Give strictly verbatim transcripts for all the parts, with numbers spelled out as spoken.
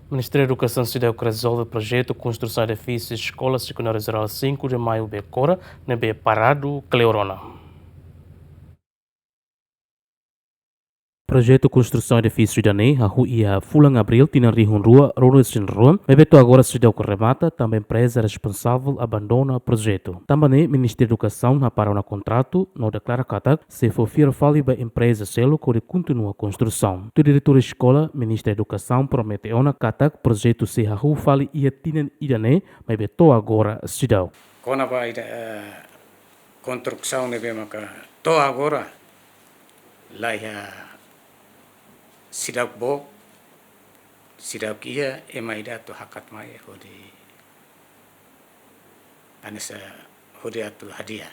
Ministériu Edukasaun seidauk rezolve projetu konstrusaun edifísiu Eskola Sekundáriu Jerál cinco de Maio Becora ne'ebé paradu kleur ona. Projetu konstrusaun edifísiu ida-ne'e hahú iha fulan Abríl tinan rihun rua ruanulu-resin-rua, maibé to'o agora seidauk remata, tanba empreza responsavel abandona projetu. Tanba ne'e Ministériu Edukasaun hapara ona kontratu no deklara katak sei fó fiar fali ba empreza seluk hodi kontinua konstrusaun. Tuir diretór eskola, Ministériu Edukasaun promete ona katak projetu sei hahú fali iha tinan ida-ne'e, maibé to'o agora seidauk. Kona-ba ida, eh, konstrusaun ne'ebé maka to'o agora laiha seidauk book, seidauk iha ema ida atu hakat mai hodi hanesan hodi atu hadi'a.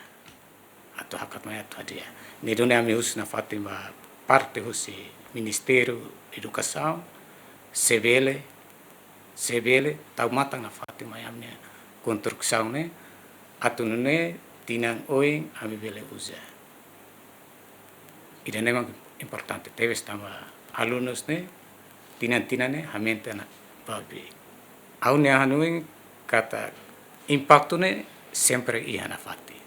Atu hakat mai atu hadi'a. Ne'e duni ami husu nafatin ba parte husi Ministériu Edukasaun, se bele, se bele, tau matan nafatin mai ami-nia konstrusaun ne'e, atu nune'e tinan oin ami bele uza. Ida-ne'e mak importante tebes tanba alunus ne'e tinan-tinan ne'e aumenta ona ba be. Ha'u-nia hanoin katak impaktu ne'e sempre iha nafatin.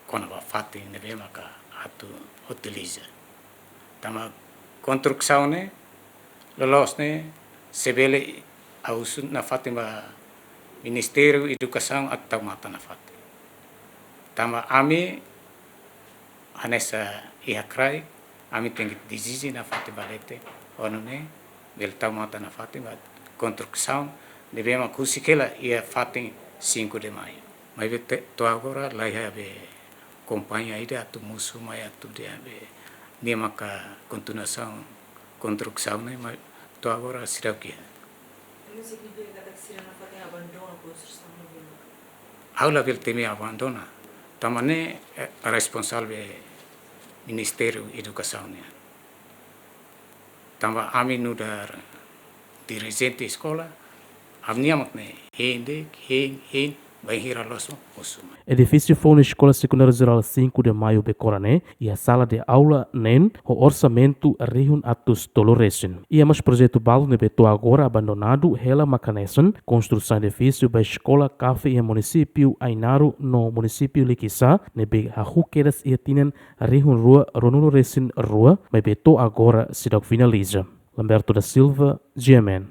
Kona-ba fatin ne'ebé maka atu utiliza. Tanba konstrusaun ne'e loloos ne'e se bele ha'u husu nafatin ba Ministériu Edukasaun atu tau matan nafatin. Tanba ami hanesan iha kraik, ami tenke deside nafatin ba leten, hodi nune'e bele tau matan nafatin ba konstrusaun ne'ebé mak husik hela iha fatin cinco de Maio. Maibé te-, to'o agora laiha be kompañia ida atu mosu mai atu dehan be nia maka kontinuasaun konstrusaun ne'e, maibé to'o agora seidauk iha. Ne'e signifika katak sira nafatin abandona konstrusaun ne'e? Ha'u labele temi abandona. Tanba ne'e, eh, responsavel Ministériu Edukasaun nian. Tanba ami nu'udar dirijente eskola, ami-nia mak ne'e, hein de'it, hein, hein, bainhira loos mak mosu mai. Edifísiu foun Eskola Sekundáriu Jerál cinco de Maio Becora ne'e iha sala de aula neen ho orsamentu rihun atus tolu resin. Iha mós projetu balu ne'ebé to'o agora abandonadu hela mak hanesan konstrusaun edifísiu ba eskola kafe iha munisípiu Ainaro no munisípiu Likisá ne'ebé hahú kedas iha tinan rihun rua ruanulu-resin-rua, maibé to'o agora seidauk finaliza. Lamberto da Silva, G M N.